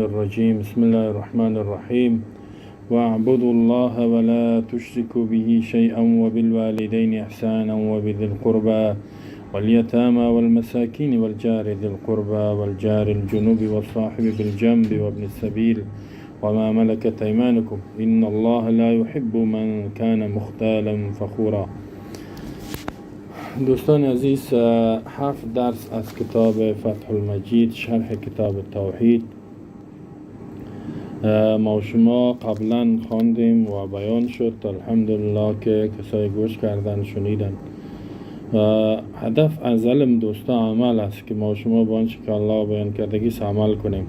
الرجيم. بسم الله الرحمن الرحيم. واعبدوا الله ولا تشركوا به شيئا وبالوالدين إحسانا وبذي القربى واليتامى والمساكين والجار ذي القربى والجار الجنب والصاحب بالجنب وابن السبيل وما ملكت أيمانكم إن الله لا يحب من كان مختالا فخورا. دوستان عزیز، هفت درس از کتاب فتح المجید، شرح کتاب توحید، ما و شما قبلا خواندیم و بیان شد. الحمدلله که کسایی گوش کردن، شنیدن. هدف از علم، دوستا، عمل است که ما و شما با آنچه که الله بیان کردگی عمل کنیم.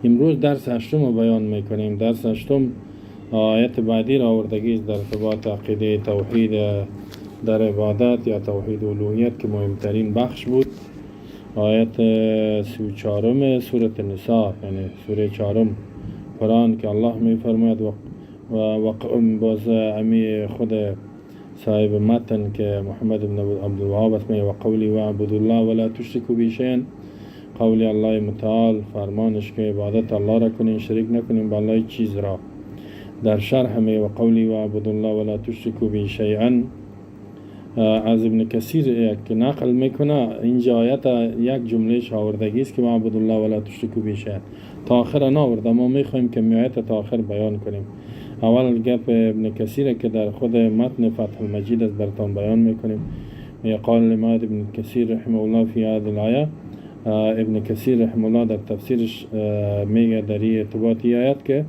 امروز درس هشتم رو بیان میکنیم. درس هشتم آیت بعدی را آوردگی است در ارتباط عقیده توحید در عبادت یا توحید الوهیت که مهمترین بخش بود. آیت 34 سورة نساء، یعنی سوره چهارم قرآن که الله می فرماید و باز امی خود صاحب متن که محمد بن عبدالوهاب است می وقوله واعبدوا الله ولا تشركوا به شيئا، قول الله متعال، فرمانش که عبادت الله را کنین، شریک نکنین با الله چیز را. در شرح می وقوله واعبدوا الله ولا تشركوا به شيئا، از ابن کثیر یک نقل میکنه. اینجا آیت یک جمله آوردگی است که واعبدوا الله ولا تشركوا به شيئا، تا آخر نآورده. ما میخوایم که آیت تا آخر بیان کنیم. اول گپ ابن کثیر که در خود متن فتح المجید است براتان بیان میکنیم. قال العماد ابن کثیر رحمه الله في هذه الآية، ابن کثیر رحمه الله در تفسیرش میگه در این ارتباط آیت که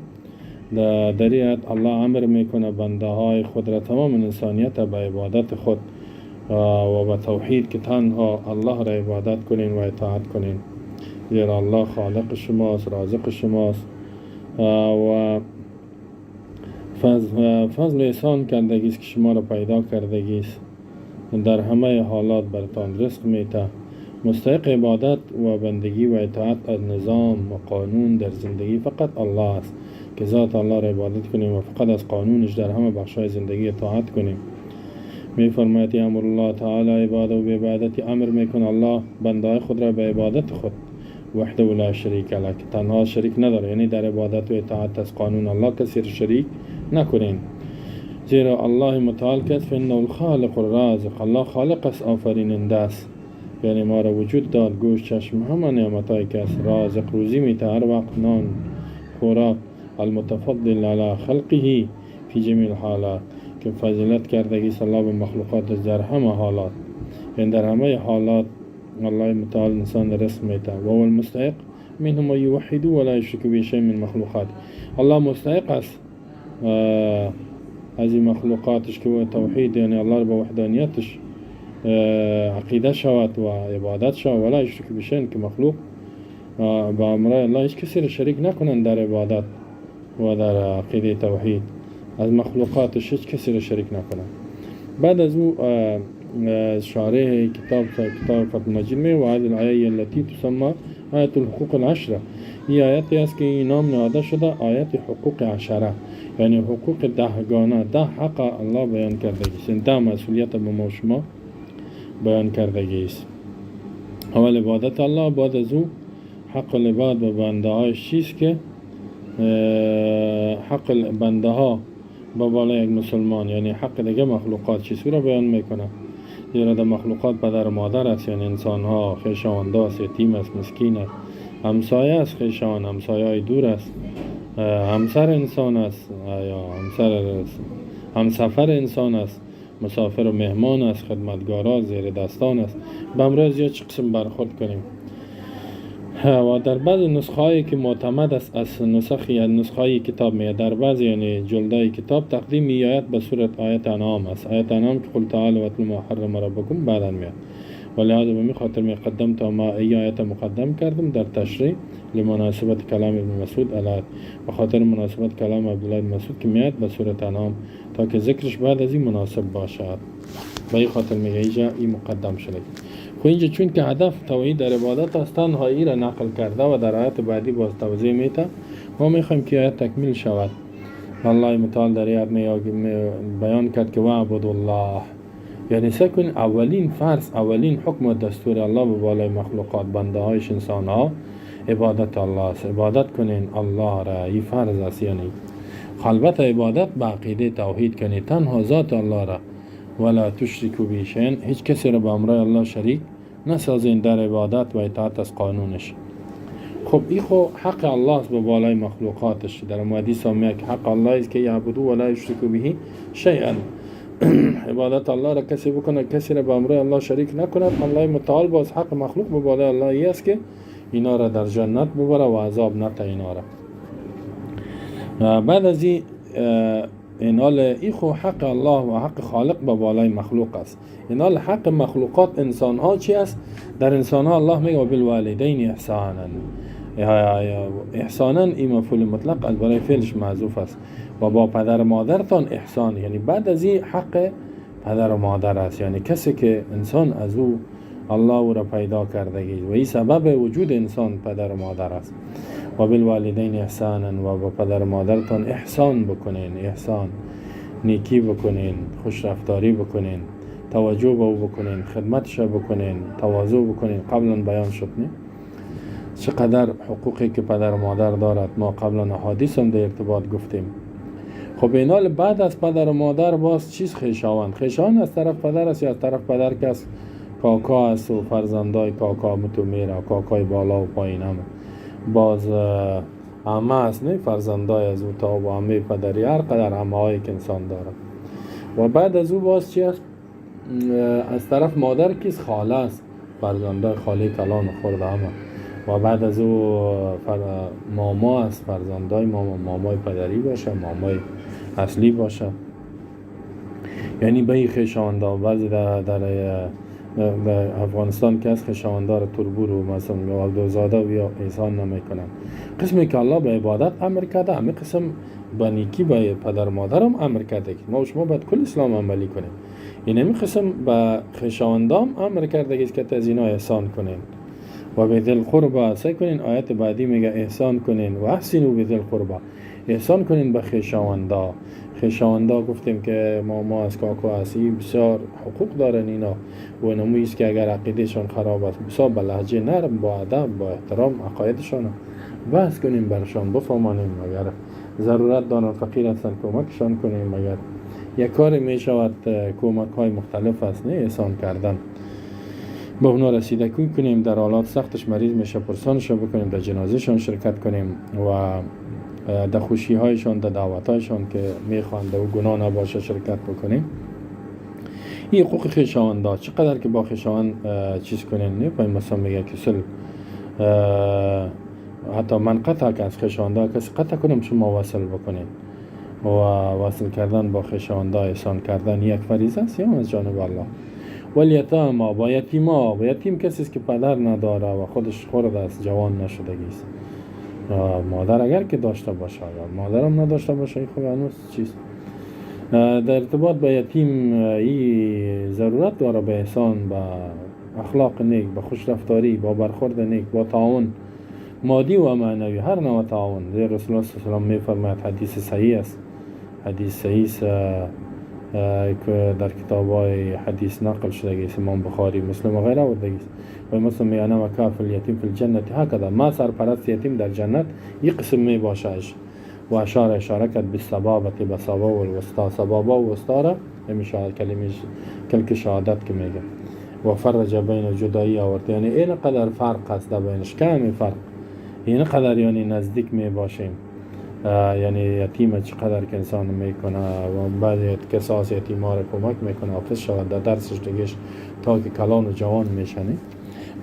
در این آیت الله امر میکنه بنده های خود را، تمام انسانیت، به عبادت خود و به توحید که تنها الله را عبادت کنین و اطاعت کنین، زیرا الله خالق شماست، رازق شماست و فضل احسان کردگی است که شما را پیدا کردگی است، در همه حالات برتان رزق میته. مستحق عبادت و بندگی و اطاعت از نظام و قانون در زندگی فقط الله است که ذات الله را عبادت کنیم و فقط از قانونش در همه بخش‌های زندگی اطاعت کنیم. می فرماید یأمر الله تعالی عباده بعبادته، امر میکنه الله بنده خود را به عبادت خود، وحده لا شریک له، که تنها شریک نداره، یعنی در عبادت و اطاعت از قانون الله کسی را شریک نکنین، زیرا الله متعال که فانه الخالق الرازق، الله خالق است، آفریننده است، یعنی ما را وجود داد، گوش، چشم، همه نعمتهایی که است. رازق، روزی میته، هر وقت نان، خوراک. المتفضل على خلقه في جميع الحالات، که فضیلت کردگی الله به مخلوقات در همه حالات، یعنی در همه حالات الله متعال انسان رزق میته. و هو المستحق منهم أن يوحدوه ولا يشركوا به شيئا من مخلوقاته، الله مستحق است از این مخلوقاتش که توحید، یعنی الله به وحدانیتش عقیده شود و عبادت شود. ولا يشركوا به شيئا، که مخلوق با امرای الله هیچ کسی را شریک نکنند در عبادت و در عقیده توحید، از مخلوقاتش هیچ کسی را شریک نکنند. بعد از او شارح کتاب فتح المجید می وهذه الآية التي تسمى آية الحقوق العشرة، این آیتی است که این نام نهاده شده آیت حقوق عشره، یعنی حقوق دهگانه. 10 حق الله بیان کردگی است، یعنی 10 مسئولیت به ما شما بیان کردگی است. اول عبادت الله، بعد از او حق العباد به بنده های چیست که حق بنده ها با بالای یک مسلمان، یعنی حق دیگه مخلوقات چیست را بیان میکنه. زیرا در مخلوقات پدر و مادر است، یعنی انسان ها، خویشاوندا است، یتیم است، مسکین است، همسایه است، خویشان، همسایه های دور است، همسر انسان است یا همسفر انسان است، مسافر و مهمان است، خدمتگارا، زیر دستان است. به امرای زیاد چه قسم برخورد کنیم. و در بعض نسخه هایی که معتمد است از نسخ یا نسخه های کتاب میاد، در بعض یعنی جلدای کتاب تقدیم آیت به صورت آیت انعام است، آیت انعام که قل تعالوا اتل ما حرم ربكم بعدا میاد. ولهذا به می خاطر می قدمت، ما ای آیت مقدم کردم در تشریح لمناسبت کلام ابن مسعود الات، به خاطر مناسبت کلام عبدالله بن مسعود که میاد به صورت انعام، تا که ذکرش بعد از این مناسب باشد. به این خاطر میگه اینجا این مقدم شده. خب اینجا چون که هدف توحید در عبادت است، تنها ای را نقل کرده و در آیت بعدی باز توضیح میده. ما میخوایم که آیت تکمیل شود. الله متعال در آیت بیان کرد که واعبدوا الله، یعنی سکن اولین فرض، اولین حکم و دستور الله به بالای مخلوقات، بنده هایش، انسان ها، عبادت الله است. عبادت کنین الله را، این فرض است. یعنی البته عبادت به عقیده توحید کنید، تنها ذات الله را، ولا تشرکوا به شیئا، هیچ کسی را به امرای الله شریک نسازین در عبادت و اطاعت از قانونش. خب این خو حق الله است به بالای مخلوقاتش. در حدیث هم میاد که حق الله است که یعبدو ولا یشرکوا به شیئا. عبادت الله را کسی بکنه، کسی را به امرای الله شریک نکند. الله متعال باز حق مخلوق به بالای الله ای است که اینا را در جنت ببره و عذاب نته اینا را. بعد از این اینال ای خو حق الله و حق خالق به بالای مخلوق است. اینال حق مخلوقات انسان ها چی است؟ در انسان ها الله میگه بالوالدین احسانا. احسانا این مفعول مطلق از برای فعلش محذوف است و با پدر مادرتان احسان، یعنی بعد از این حق پدر و مادر است، یعنی کسی که انسان از او الله او را پیدا کردگی و این سبب وجود انسان پدر و مادر است. و بالوالدین احسانا، و با پدر و مادرتان احسان بکنین، احسان نیکی بکنین، خوش رفتاری بکنین، توجه به او بکنین، خدمتش بکنین، تواضع بکنین. قبلا بیان شد نه چقدر حقوقی که پدر و مادر دارد، ما قبلا احادیث هم در ارتباط گفتیم. خب اینال بعد از پدر و مادر باز چیز؟ خویشاوند. خویشاوند از طرف پدر است یا از طرف پدر که است کاکا است و فرزندای کاکا متو میره، کاکای بالا و پایین همه. باز عمه است نه، فرزندای از او تا و عمه پدری، هر قدر عمه هایی که انسان داره. و بعد از او باز چی است؟ از طرف مادر کیست؟ خاله است، فرزندای خاله کلان خورده همه. و بعد از او ماما است، فرزندای ماما، مامای پدری باشه، مامای اصلی باشه. یعنی به این خویشاوندا. بعضی در افغانستان که از خویشاوندار تربور و مثلا والدوزاده و یا احسان نمیکنن. قسمی که الله به عبادت امر کرده، همه قسم به نیکی به پدر مادرم امر کرده که ما و شما باید کل اسلام عملی کنیم. این همین قسم به خویشاوندام امر کرده که از اینا احسان کنین. و به ذی القربی، سعی کنین، آیت بعدی میگه احسان کنین، و احسنوا به ذی القربی، احسان کنین به خویشاوندا. خویشاوندا گفتیم که ماما از کاکا است، بسیار حقوق دارن اینا و نمویی است که اگر عقیدهشان خراب است بسیار به لهجه نرم، با ادب، با احترام عقایدشان بحث کنیم، برشان بفهمانیم. اگر ضرورت دارن، فقیر هستن، کمکشان کنیم. اگر یک کاری می شود، کمک های مختلف است نه، احسان کردن به اونا رسیدگی کنیم. در حالات سختش مریض میشه پرسانش بکنیم، در جنازهشان شرکت کنیم و در خوشی هایشان، در دعوت هایشان که میخوان و گناه نباشه شرکت بکنیم. این حقوق خویشاوندا، چقدر که با خویشاوند چیز کنین نه. پای مثلا میگه که صل حتی من قطع که از خویشاوندا کسی قطع کنم شما وصل بکنین. و وصل کردن با خویشاوندا، احسان کردن یک فریضه است یا از جانب الله. والیتاما، با یتیما. با یتیم کسی است که پدر نداره و خودش خورد است، جوان نشدگی است. مادر اگر که داشته باشه، اگر مادرم نداشته باشه خب هنوز چیز. در ارتباط با یتیم ای ضرورت داره به احسان، به اخلاق نیک، به خوش رفتاری، با برخورد نیک، با تعاون مادی و معنوی، هر نوع تعاون. زیر رسول الله صلی الله علیه و می فرماید، حدیث صحیح است، حدیث صحیح است که در کتاب های حدیث نقل شده است، امام بخاری، مسلم و غیره آورده است. و مثلا میگه انا و کافل الیتیم فی الجنة هکذا، ما سرپرست یتیم در جنت یک قسم می باشه. و اشاره، اشاره کرد، بالسبابة، به سبابه و الوسطی، سبابه و وسطا را همیشه کلمه کلک شهادت که میگه. و فرج بین، جدایی آورد، یعنی این قدر فرق است در بینش، کمی فرق، این قدر یعنی نزدیک می باشیم. یعنی یتیم چقدر که انسان میکنه و بعضی کساس یتیم ها را کمک میکنه، حافظ شود در درسش دیگهش تا که کلان و جوان میشنه.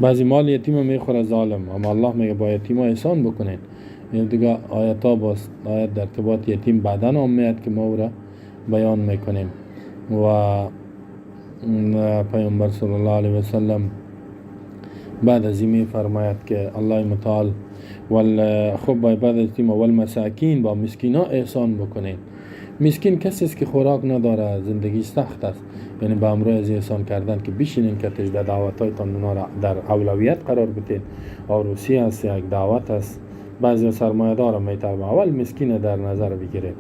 بعضی مال یتیم میخوره ظالم، اما الله میگه با یتیم احسان بکنین. این دیگه آیت ها باز آیت در ارتباط یتیم بعدا هم میاد که ما او را بیان میکنیم. و پیامبر صلی الله علیه وسلم بعد از این میفرماید که الله متعال خب بعد از یتیم والمساکین، با مسکینا احسان بکنین. مسکین کسی است که خوراک نداره، زندگی سخت است. یعنی به امرای از احسان کردن که بشینین که در دعوت اونا را در اولویت قرار بدین. عروسی است، یک دعوت است، بعضی سرمایه دار میتر، اول مسکین در نظر بگیرید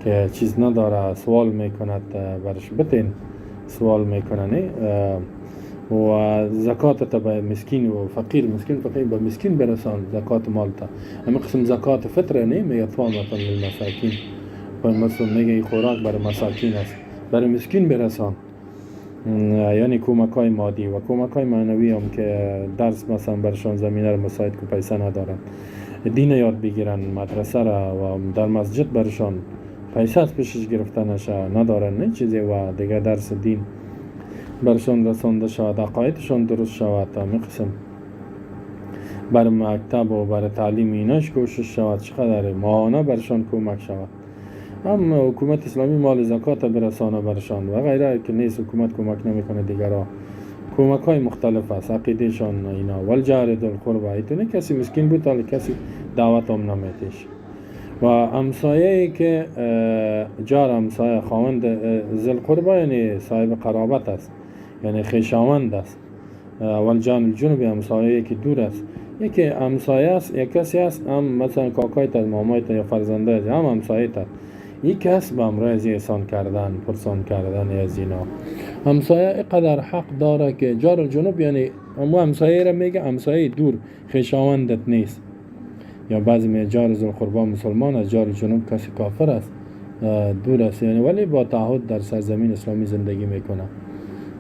که چیز نداره، سوال میکند، برش بتین. سوال میکنه نه. و زکات تا به مسکین و فقیر، مسکین فقیر به مسکین برسان زکات مال تا. همین قسم زکات فطر نه میگه طعمة للمساکین، مثلا میگه خوراک برای مساکین است، برای مسکین برسان. یعنی کمک های مادی و کمک های معنوی هم که درس مثلا برشان زمینه رو مساعد که پیسه ندارن دین یاد بگیرن، مدرسه را و در مسجد برشان پیسه از پیشش گرفته نشه، ندارن نه چیزی و دیگه درس دین برشان رسانده شود، عقایدشان درست شود. تا قسم بر مکتب و بر تعلیم ایناش کوشش شود، چقدر ماهانه برشان کمک شود. هم حکومت اسلامی مال زکات برسانه برشان و غیره که نیست، حکومت کمک نمیکنه، دیگرها کمک های مختلف است، عقیدهشان اینا. والجار ذی القربی، ایتونه کسی مسکین بود تا کسی دعوت هم نمیتیش. و همسایه که جار همسایه خاوند ذی القربی یعنی صاحب قرابت است، یعنی خویشاوند است. والجار الجنب همسایه که دور است، یکی همسایه است، یک کسی است هم مثلا کاکایت است، مامایت یا فرزنده است، هم همسایه است. یک کس به امرای از احسان کردن، پرسان کردن از اینا. همسایه اینقدر حق داره که جار الجنوب یعنی امو همسایه را میگه همسایه دور، خویشاوندت نیست. یا بعضی میگه جار ذی القربی مسلمان است، جار جنوب کسی کافر است، دور است یعنی، ولی با تعهد در سرزمین اسلامی زندگی میکنه،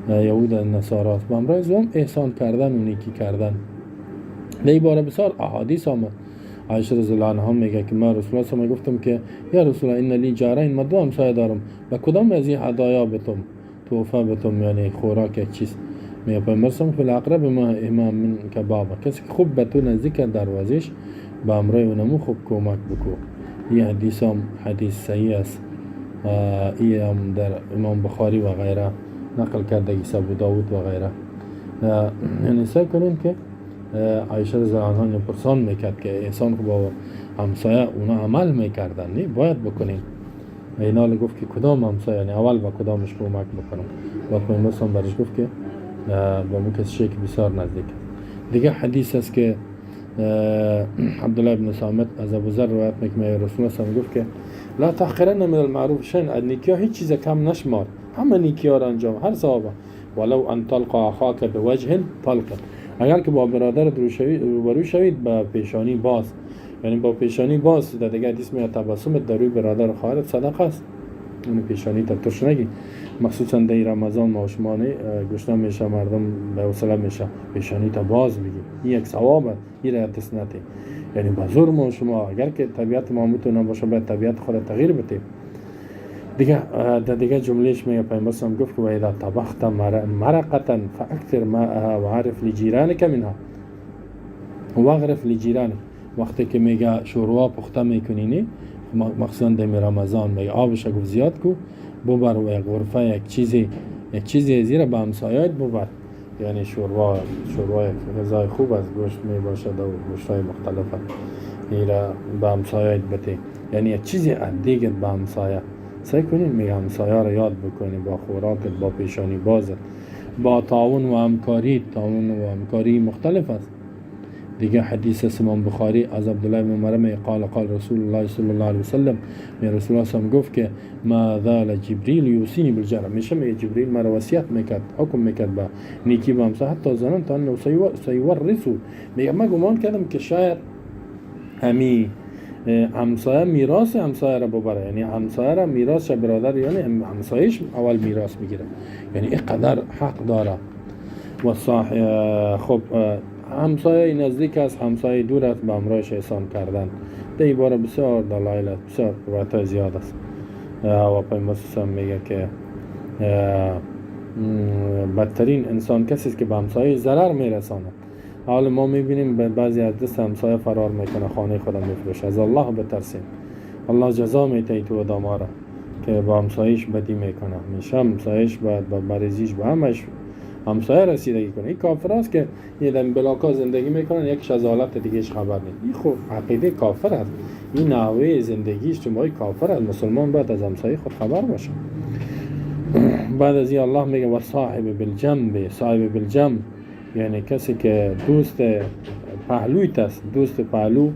یهود نصارا است. به امرای زوم احسان کردن و نیکی کردن. در این باره بسیار احادیث آمد. عایشه رضی الله عنها میگه که من رسول الله صلی گفتم که یا رسول الله ان لی جارین، من دو همسایه دارم، به کدام از این هدایا بتم توفه بتم، یعنی خوراک یک چیز. میگه پیامبر صلی الله علیه و اقرب ما امام من کبابه، کسی که خوب به تو نزدیک دروازش به امرای اونمو خوب کمک بکو. این حدیث هم حدیث صحیح است، این هم در امام بخاری و غیره نقل کرده، ابو داود و غیره. یعنی سعی کنیم که عایشه رضی الله عنها پرسان میکرد که احسان با همسایه اونا عمل میکردن، نه باید بکنیم. اینا گفت که کدام همسایه، یعنی اول با کدامش کمک بکنم. بعد پیامبر برش گفت که با مو کسی که بسیار نزدیک. دیگه حدیث است که عبدالله بن صامت از ابو ذر روایت میکنه، رسول الله گفت که لا تحقرن من المعروف شیئا، از نیکی‌ها هیچ چیز کم نشمار، همه نیکی‌ها را انجام، هر ثواب، ولو ان تلقى اخاک بوجه طلق، اگر که با برادر روبرو شوید با پیشانی باز، یعنی با پیشانی باز. در دیگه حدیث میاد تبسم در روی برادر خواهرت صدقه است، یعنی پیشانی تا ترش نگی، مخصوصا در رمضان ما شما گشنه میشه، مردم به حوصله میشه، پیشانی تا باز بگی، این یک ثواب است، این را دست نده. یعنی با زور ما شما اگر که طبیعت ما میتونه باشه باید طبیعت خود تغییر بده. دیگه در دیگه جملهش میگه پیامبر صلی گفت که و اذا طبخت مرقة فاکثر ماءها وعرف لجیرانک منها واغرف لجیرانک. وقتی که میگه شوروا پخته میکنی، مخصوصا در رمضان، میگه آبش گفت زیاد کو ببر و یک غرفه یک چیزی زیر به همسایه‌ات ببر. یعنی شوروا یک غذای خوب از گوشت می باشد و گوشت های مختلف ایرا به همسایه‌ات بده، یعنی یک چیزی از دیگه به همسایه. سعی کنیم میگه همسایه را یاد بکنیم با خوراکت، با پیشانی بازت، با تعاون و همکاری. تعاون و همکاری مختلف است. دیگه حدیث امام بخاری از عبدالله بن عمر می قال قال رسول الله صلی الله علیه وسلم، می رسول الله صلی گفت که ما زال جبریل یوصینی بالجار، میشه می جبریل مرا وصیت میکرد، حکم میکرد با نیکی با همسایه، حتی ظننت انه سیورث. میگه من گمان کردم که شاید همی همسایه میراث همسایه را ببره، یعنی همسایه را میراث برادر، یعنی همسایه‌ش اول میراث میگیره، یعنی اینقدر حق داره. و خب همسایه نزدیک است، همسایه دور است، به همراهش احسان کردن. در این باره بسیار دلایل است، بسیار روایت‌های زیاد است. و پیامبر صلی میگه که بدترین انسان کسی است که به همسایه ضرر میرساند. حال ما میبینیم بعضی از دست همسایه فرار میکنه، خانه خودم میفروشه. از الله بترسیم، الله جزا میته تو دامارا که با همسایه‌اش بدی میکنه. میشه همسایه‌اش باید با مریضیش با همش همسایه رسیدگی کنه. این کافر است که یه دم بلاکا زندگی میکنن، یکیش از حالت دیگهش خبر نیست. این خب عقیده کافر است، این نحوه زندگی اجتماعی کافر است. مسلمان باید از همسایه خود خبر باشه. بعد از این الله میگه و صاحب بالجنب، صاحب بالجنب یعنی کسی که دوست پهلویت است. دوست پهلو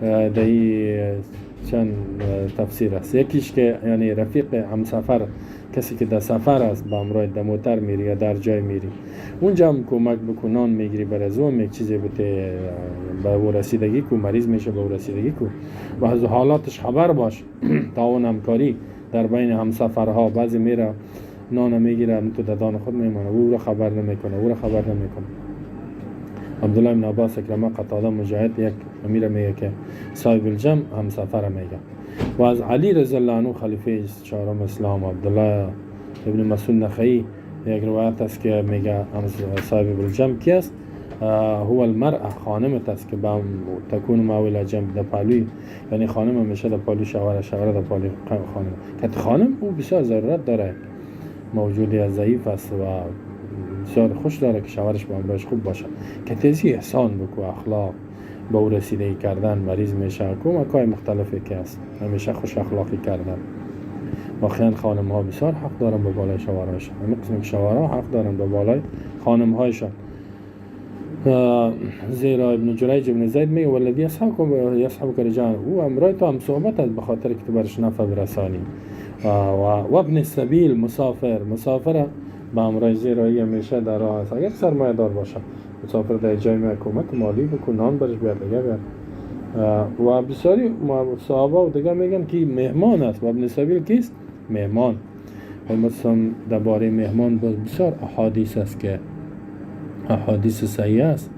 در چند تفسیر است. یکیش که یعنی رفیق همسفر، کسی که در سفر است با همراه در موتر میری یا در جای میری، اونجا هم کمک بکنان میگیری، بر از اون یک چیزی بده، به او رسیدگی کو، مریض میشه به او رسیدگی کو و از حالاتش خبر باش. تعاون همکاری در بین همسفرها، بعضی میره نان میگیره تو ددان خود میمانه، او را خبر نمیکنه، او را خبر نمیکنه. عبدالله بن عباس، اکرمه، قتاده، مجاهد یک امیر میگه که صاحب الجمع همسفر میگه. و از علی رضی الله عنه خلیفه چهارم اسلام، عبدالله ابن مسعود نخعی یک روایت است که میگه صاحب الجمع کی است؟ هو المرأة، خانمت است که با تکون معه جنب، در پالوی، یعنی خانم همیشه در پالوی شوهر، شوهر در پالوی خانم. که خانم او بسیار ضرورت داره، موجودی از ضعیف است و بسیار خوش داره که شوهرش با همراهش خوب باشه، که تیزی احسان بکو، اخلاق به او رسیدگی کردن، مریض میشه، کمک های مختلفی که است، همیشه خوش اخلاقی کردن. واقعا خانم ها بسیار حق دارن به بالای شوهرهایشان، همین قسم که شوهرها حق دارن به بالای خانم هایشان. زیرا ابن جریج ابن زید میگه والذی یصحبک رجال، او امرای تو هم صحبت است به خاطر که تو برش نفع برسانی. و ابن السبیل، مسافر، مسافر با امرای زیرایی همیشه در راه است، اگر سرمایه دار باشه مسافر در جای می کمک مالی بکن، نان برش بیار دیگه بیار. و بسیاری صحابه و دیگه میگن که مهمان است. و ابن سبیل کیست؟ مهمان. و مثلا درباره مهمان باز بسیار احادیث است که احادیث صحیح است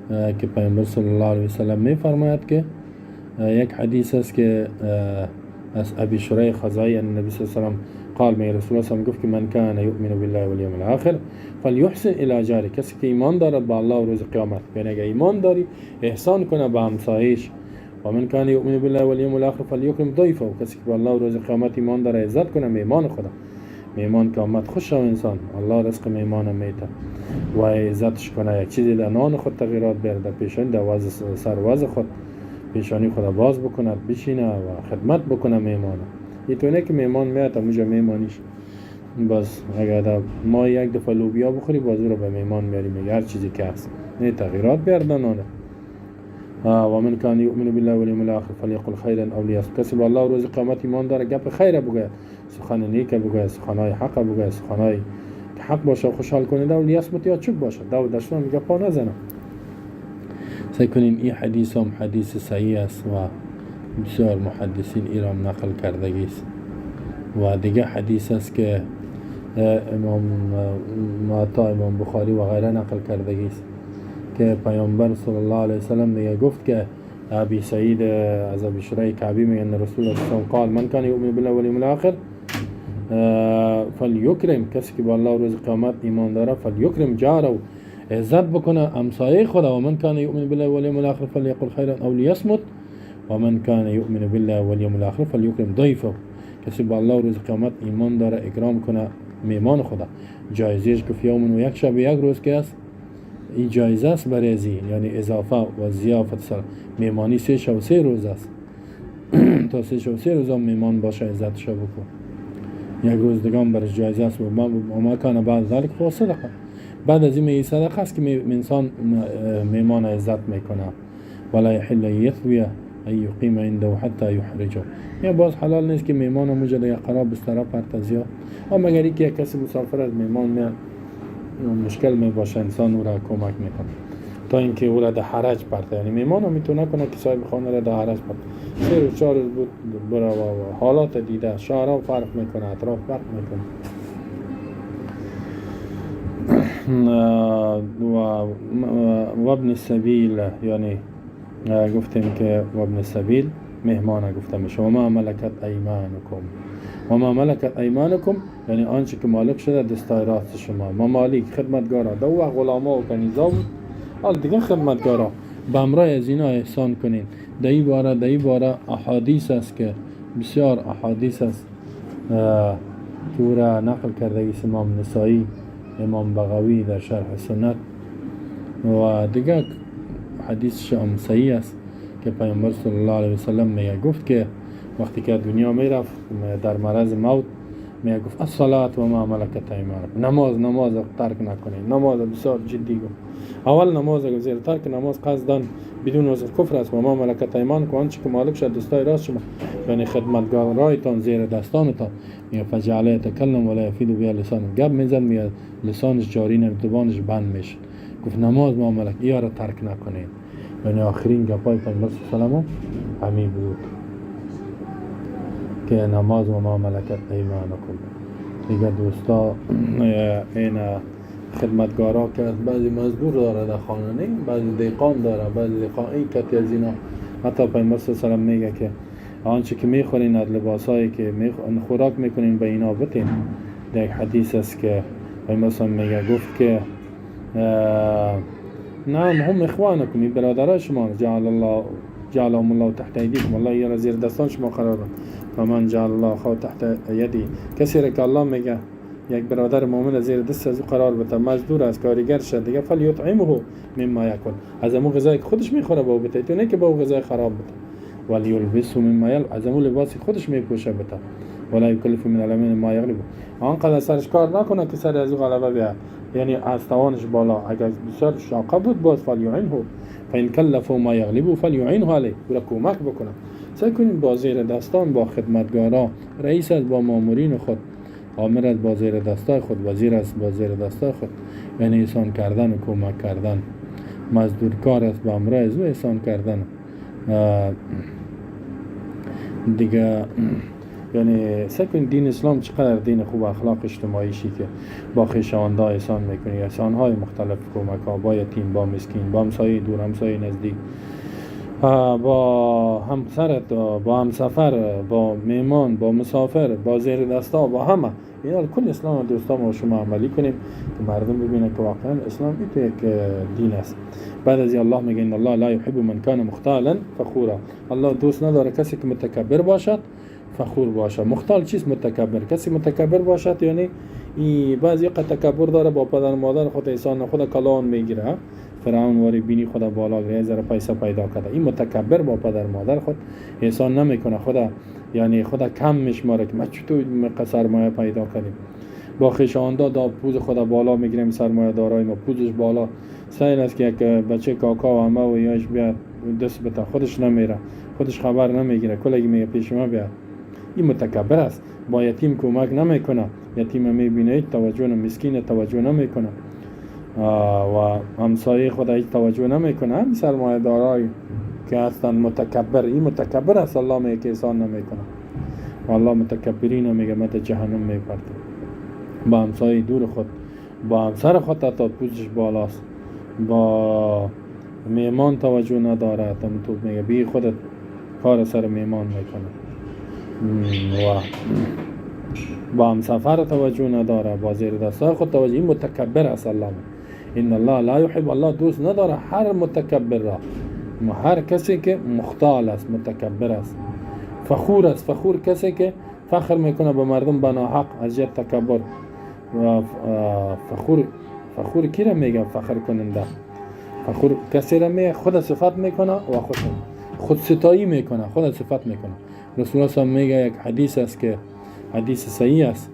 که پیامبر صلی الله علیه وسلم میفرماید که یک حدیث است که از ابی شریح خزاعی ان النبی صلی الله علیه وسلم قال، می رسول الله گفت که من کان یؤمن بالله والیوم الاخر فلیحسن الی جاره، کسی که ایمان دارد به الله و روز قیامت، یعنی اگه ایمان داری احسان کنه به همسایش. و من کان یؤمن بالله والیوم الاخر فلیکرم ضیفه، کسی که به الله و روز قیامت ایمان داره عزت کنه میمان خدا. میمان که آمد خوش شو انسان، الله رزق میمان میته و عزتش کنه، یک چیزی در نان خود تغییرات بیاره، در پیشانی، در وضع سر وضع خود پیشانی خود باز بکند، بشینه و خدمت بکنه میمان. اینطور که میمان میاد اونجا میمانیش، باز اگر ما یک دفعه لوبیا بخوری باز او رو به میمان میاری، میگه هر چیزی که هست، نه تغییرات بیار در نانه. و من کان یؤمن بالله والیوم الاخر فلیقل خیرا او لیصمت، کسی به الله و روز قیامت ایمان داره گپ خیر بگوید، سخن نیک بگوید، سخنهای حق بگوید، سخنهای که حق باشه خوشحال کننده، و لیصمت یا چوب باشه، دو دشنام گپا نزنه. سعی کنین این حدیث هم حدیث صحیح است و بسیار محدثین ایران نقل کردگی است. و دیگه حدیث است که امام معطا، امام بخاری و غیره نقل کردگی است که پیامبر صلی الله علیه وسلم میگه گفت که ابی سعید از ابی شریح کعبی میگه ان رسول الله صلی الله علیه و قال من کان یؤمن بالله والیوم الاخر فلیکرم، کسی که به الله و روز قیامت ایمان داره فلیکرم جاره، عزت بکنه همسایه خدا. و من کان یؤمن بالله والیوم الاخر فلیقل خیرا او لیصمت و من کان یؤمن بالله والیوم الاخر فلیکرم ضیفه، کسی به الله و روز قیامت ایمان داره اکرام کنه میمان خدا. جایزهش گفت یوم و یک شب یک روز که است این جایزه است برای ازی، یعنی اضافه و ضیافت سر میمانی 3 شب و 3 روز است. تا 3 شب و 3 روز هم میمان باشه عزتش بکن، یک روز دیگه هم برش جایزه است. و ما کان بعد ذلک فهو صدقه، بعد از این صدقه است که انسان میمان عزت میکنه. ولا یحل یثوی ان یقیم عنده حتی یحرجه، یا باز حلال نیست که میمان موجود یا قرار بستر پرتزیا، اما مگر اینکه کسی مسافر از میمان میاد مشکل می باشه انسان او را کمک میکنه تا اینکه او را در حرج پرته، یعنی میمان هم میتونه کنه که صاحب خانه را در حرج پرته. 3 روز 4 روز بود برا و حالات دیده، شهرها فرق میکنه، اطراف فرق میکنه. و ابن السبیل، یعنی گفتیم که و ابن السبیل مهمان گفته میشه. و ما ملکت ایمانکم، و ما ملکت ایمانکم یعنی آنچه که مالک شده دستای راست شما. ممالک خدمتگارا، دو وقت غلاما و کنیزا بود، حال دیگه خدمتگارا به همراه از اینا احسان کنین. در این باره احادیث است که بسیار احادیث است که او را نقل کرده امام نسائی، امام بغوی در شرح سنت و دیگه حدیث هم صحیح است که پیامبر صلی الله علیه وسلم میگه گفت که وقتی که دنیا میرفت در مرض موت میگه گفت الصلاة و ما ملکت ایمانکم، نماز ترک نکنید، نماز بسیار جدی گفت. اول نماز گفت، زیر ترک نماز قصدن بدون عذر کفر است. و ما ملکت ایمانکم، آنچه که مالک شد دستای راست شما، یعنی خدمتگارایتان زیر دستانتان. میگه فجعل یتکلم ولا یفید بها لسانه، گپ میزد میگه لسانش جاری نمی، زبانش بند میشه. گفت نماز ما ملک اینا را ترک نکنید. یعنی آخرین گپای پیامبر صلی الله علیه و همین بود که نماز و ما ملکت ایمانکم. دیگه دوستا این خدمتگارا که بعضی مزدور داره در خانه، نه بعضی دیقان داره، بعضی دیقان این کتی از اینا. حتی پیامبر صلی الله علیه و میگه که آنچه که میخورین از لباسایی که خوراک میکنین به اینا بتین. در یک حدیث است که پیامبر صلی الله علیه و میگه گفت که نعم هم اخوانکم، این برادرای شما، جعلهم الله تحت ایدیکم، الله یرا زیر دستان شما قرار داد. فمن جعل الله خو تحت یدی، کسی را که الله میگه یک برادر مؤمن زیر دست از او قرار بده، مزدور است، کارگر شد دیگه، فلیطعمه مما یاکل، از امو غذایی که خودش میخوره با او بده، تو نه که با او غذای خراب بده. ولیلبسه مما یلبس، از امو لباسی خودش میپوشه بده. ولا یکلف من الامین ما یغلب، آنقدر سرش کار نکنه که سر از او غلبه بیاد، یعنی از توانش بالا. اگر بسیار شاقه بود باز فلیعنه، فإن کلفه ما یغلبه فلیعنه علیه، او را کمک بکنه. سعی کنیم با زیر دستان، با خدمتگارا، رئیس است با مامورین خود، آمر است با زیر دستای خود، وزیر است با زیر دستای خود، یعنی احسان کردن و کمک کردن. مزدورکار است با امرای از او احسان کردن. دیگه یعنی سعی کنید دین اسلام چقدر دین خوب اخلاق اجتماعی شی که با خویشاوندا احسان میکنی، احسانهای مختلف، کمک ها با یتیم، با مسکین، با همسایه دور، همسایه نزدیک، با همسرت، با همسفر، با میمان، با مسافر، با زیر دستا، با همه اینا. کل اسلام دوستا ما شما عملی کنیم که مردم ببینه که واقعا اسلام این یک دین است. بعد از الله میگه ان الله لا یحب من کان مختالا فخورا، الله دوست نداره کسی که متکبر باشد، فخور باشد. مختال چیست؟ متکبر. کسی متکبر باشد یعنی بعضی قد تکبر داره، با پدر مادر خود احسان خود کلان میگیره، فرعون واری بینی خدا بالا گیره، ذره پیسه پیدا کرده. این متکبر با پدر مادر خود احسان نمیکنه، خدا یعنی خدا کم میشماره که ما چطور سرمایه پیدا کردیم. با خویشاوندا دا پوز خدا بالا میگیریم، سرمایه دارای ما پوزش بالا. سعی است که یک بچه کاکا و عمه و یاش بیاد دست بده، خودش نمیره، خودش خبر نمیگیره، کلگی میگه پیش ما بیاد. این متکبر است، با یتیم کمک نمیکنه، یتیم میبینه توجه، مسکین توجه نمیکنه و همسایه خود هیچ توجه نمیکنه. هم سرمایه دارای که هستن متکبر، این متکبر است. الله میگه که احسان نمیکنه و الله متکبرین میگه مت جهنم میپرده. با همسایه دور خود، با همسر خود تا پوزش بالاست، با میمان توجه نداره، تو میگه بی خودت کار سر میمان میکنه و با همسفر توجه نداره، با زیر دستای خود توجه. این متکبر است. الله ان الله لا یحب، الله دوست نداره هر متکبر را، هر کسی که مختال است، متکبر است، فخور است. فخور کسی که فخر میکنه به مردم بنا حق از جهت تکبر. و فخور کی را میگه؟ فخر کننده. فخور کسی را میگه خود صفت میکنه و خود ستایی میکنه، خود صفت میکنه. رسول الله صلی الله علیه و میگه یک حدیث است که حدیث صحیح است،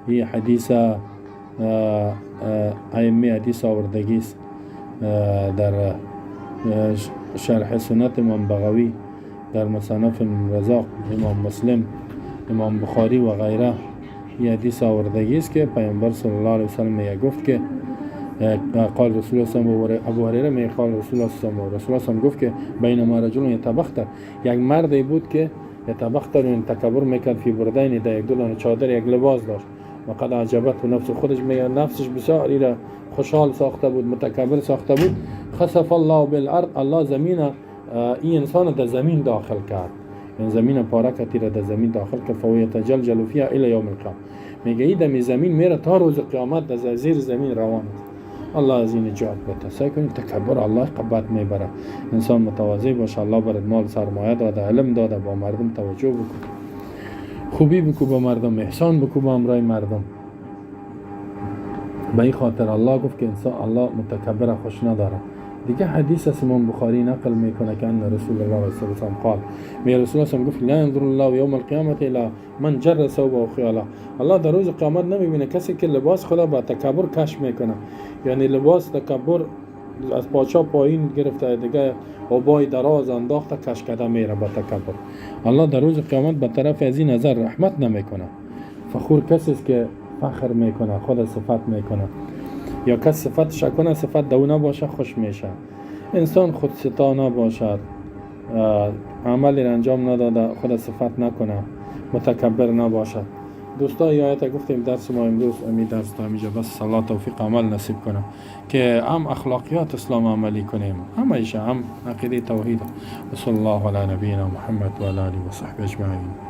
این حدیث ائمه حدیث آوردگی است در شرح سنت امام بغوی، در مصنف رزاق امام مسلم، امام بخاری و غیره. این حدیث آوردگی است که پیامبر صلی الله علیه و سلم میگه گفت که قال رسول الله صلی الله علیه و ابو هریره میگه قال رسول الله صلی الله علیه و رسول الله صلی گفت که بینما رجل یتبختر، یک مردی بود که یتبختر یعنی تکبر میکرد، فی بردین، در یک دو چادر، یک لباس داشت، و قد عجبت و نفس، خودش میگه نفسش بسیار ایره خوشحال ساخته بود، متکبر ساخته بود. خسف الله بالارض، الله زمین این انسان در زمین داخل کرد، این زمین پاره کرد، در زمین داخل کرد. فهو یتجلجل فیها الی یوم القیامه، میگه این دم زمین میره تا روز قیامت در زیر زمین روان است. الله از این نجات بده. سعی کنید تکبر الله قبط میبره. انسان متواضع باشه، الله برات مال سرمایه داده، علم داده، با مردم توجه بکن، خوبی بکو با مردم، احسان بکو با امرای مردم. به این خاطر الله گفت که انسان الله متکبر خوش نداره. دیگه حدیث از امام بخاری نقل میکنه که ان رسول الله صلی الله علیه و قال، می رسول الله گفت: لا ينظر الله یوم القیامت الى من جر ثوبه خیالا. الله در روز قیامت نمیبینه کسی که لباس خوده با تکبر کش میکنه، یعنی لباس تکبر از پاچه پایین گرفته، دیگه عبای دراز انداخته، کش کرده میره با تکبر. الله در روز قیامت به طرف از این نظر رحمت نمیکنه. فخور کسی است که فخر میکنه، خود صفت میکنه، یا کس صفتش کنه، صفت دو نباشه خوش میشه. انسان خود ستا نباشد، عملی را انجام نداده خود صفت نکنه، متکبر نباشد. دوستا، آیت گفتیم، درس ما امروز امی درس تا همیجا بس. الله توفیق عمل نصیب کنه که هم اخلاقیات اسلام عملی کنیم، هم ایشه، هم عقیده توحید. و صلی الله علی نبینا محمد و علی آله و صحبه اجمعین.